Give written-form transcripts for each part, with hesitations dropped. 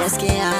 Gaskiya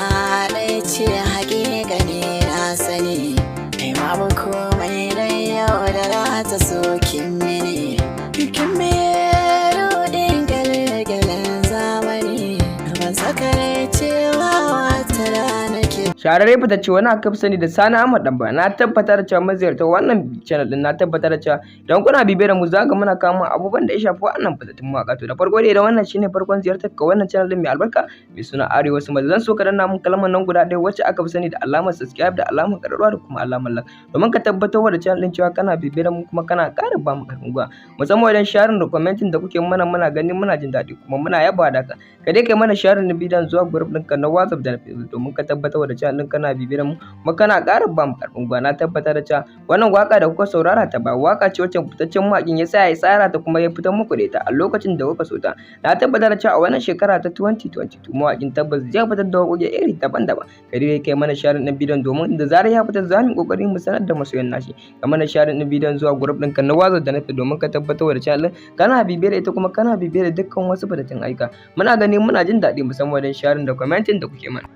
ɗaya ce, haƙiƙa ne na sani. Kai, babu komai dai yau da za ta so kin mini. Kin ruɗin gyale-gyalen zamani. Ban saka rai cewa wata rana ke Shahararre fitacce wani aka fi sani da Sani Ahmad Ɗanba. Na tabbatar da cewa maziyarta wannan channel din, na tabbatar da cewa idan kuna bibiyar mu, za ga muna kawo abubuwan da ya shafi wannan fitattun mawaƙa. To, da farko dai, idan wannan shine farkon ziyartar ka wannan channel din mai albarka mai suna Arewa Su, zan so ka danna mun kalmar nan guda ɗaya wacce aka fi sani da alamar subscribe da alamar ƙararrawa da kuma alamar like, domin ka tabbatar da channel din cewa kana bibiyar mu kuma kana ƙara ba mu ƙarfin gwiwa, musamman wajen sharing da commenting da kuke mana. Muna gani, muna jin daɗi, kuma muna yaba da ka. Ka dai kai mana sharing na bidiyon zuwa group ɗinka na WhatsApp da na Facebook, domin ka tabbatar da channel ɗin kana bibiyar mu kuma kana ƙara ba mu ƙarfin gwiwa. Na tabbatar da cewa wannan waka da kuka saurara ta ba waka ce wacce fitaccen mawaƙin ya tsaya ya tsara ta kuma ya fitar muku da ita a lokacin da kuka so ta. Na tabbatar da cewa a wannan shekara ta 2022 mawaƙin tabbas zai fitar da waƙoƙi iri daban-daban. Ka dai kai mana sharing ɗin bidiyon, domin da zarar ya fitar za mu yi ƙoƙari mu sanar da masoyan nashi. Ka mana sharing ɗin bidiyon zuwa group ɗinka na WhatsApp da na Facebook, domin ka tabbatar da channel ɗin kana bibiyar ita kuma kana bibiyar dukkan wasu fitattun aika. Muna gani, muna jin daɗi, musamman wajen sharing da commenting da kuke mana.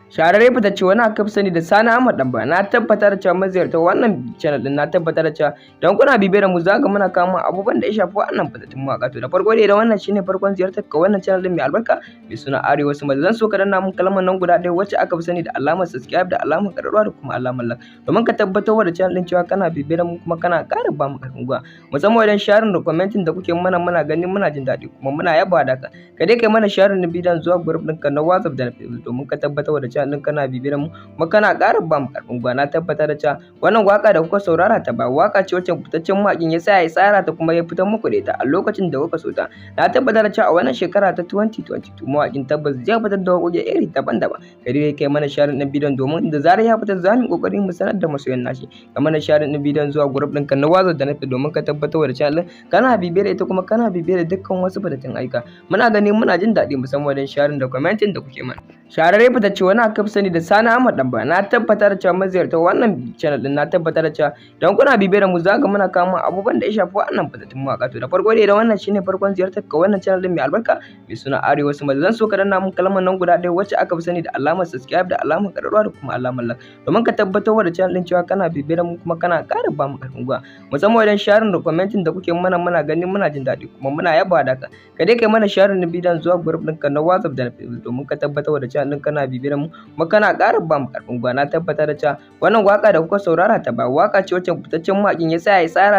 Shahararre fitacce wani aka fi sani da Sani Ahmad Ɗanba. Na tabbatar da cewa maziyarta wannan channel din, na tabbatar da cewa idan kuna bibiyar mu, za ga muna kawo abubuwan da ya shafi wannan fitattun mawaƙa. To, da farko dai, idan wannan shine farkon ziyartar ka wannan channel din mai albarka mai suna Arewa Su, zan so ka danna mun kalmar nan guda ɗaya wacce aka fi sani da alamar subscribe da alamar ƙararrawa da kuma alamar like, domin ka tabbatar da channel din cewa kana bibiyar mu kuma kana ƙara ba mu ƙarfin gwiwa, musamman wajen sharing da commenting da kuke mana. Muna gani, muna jin daɗi, kuma muna yaba da ka. Ka dai kai mana sharing na bidiyon zuwa group ɗinka na WhatsApp da na Facebook, domin ka tabbatar da channel ɗin kana bibiyar mu kuma kana ƙara ba mu ƙarfin gwiwa. Na tabbatar da cewa wannan waka da kuka saurara ta ba waka ce wacce fitaccen mawaƙin ya tsaya ya tsara ta kuma ya fitar muku da ita a lokacin da kuka so ta. Na tabbatar da cewa a wannan shekara ta 2022 mawaƙin tabbas zai fitar da waƙoƙi iri daban-daban. Ka dai kai mana sharing ɗin bidiyon, domin da zarar ya fitar za mu yi ƙoƙari mu sanar da masoyan nashi. Ka mana sharing ɗin bidiyon zuwa group ɗinka na WhatsApp da na Facebook, domin ka tabbatar da channel ɗin kana bibiyar ita kuma kana bibiyar dukkan wasu fitattun aika. Muna gani, muna jin daɗi, musamman wajen sharing da commenting da kuke mana. Shahararre fitacce wani aka fi sani da Sani Ahmad Ɗanba. Na tabbatar da cewa maziyarta wannan channel din, na tabbatar da cewa idan kuna bibiyar mu, za ga muna kawo abubuwan da ya shafi wannan fitattun mawaƙa. To, da farko dai, idan wannan shine farkon ziyartar ka wannan channel din mai albarka mai suna Arewa Su, zan so ka danna mun kalmar nan guda ɗaya wacce aka fi sani da alamar subscribe da alamar ƙararrawa da kuma alamar like, domin ka tabbatar da channel din cewa kana bibiyar mu kuma kana ƙara ba mu ƙarfin gwiwa, musamman wajen sharing da commenting da kuke mana. Muna gani, muna jin daɗi, kuma muna yaba da ka. Ka dai kai mana sharing na bidiyon zuwa group ɗinka na WhatsApp da na Facebook, domin ka tabbatar da channel ɗin kana bibiyar mu kuma kana ƙara ba mu ƙarfin gwiwa. Na tabbatar da cewa wannan waka da kuka saurara ta ba waka ce wacce fitaccen mawaƙin ya tsaya ya tsara.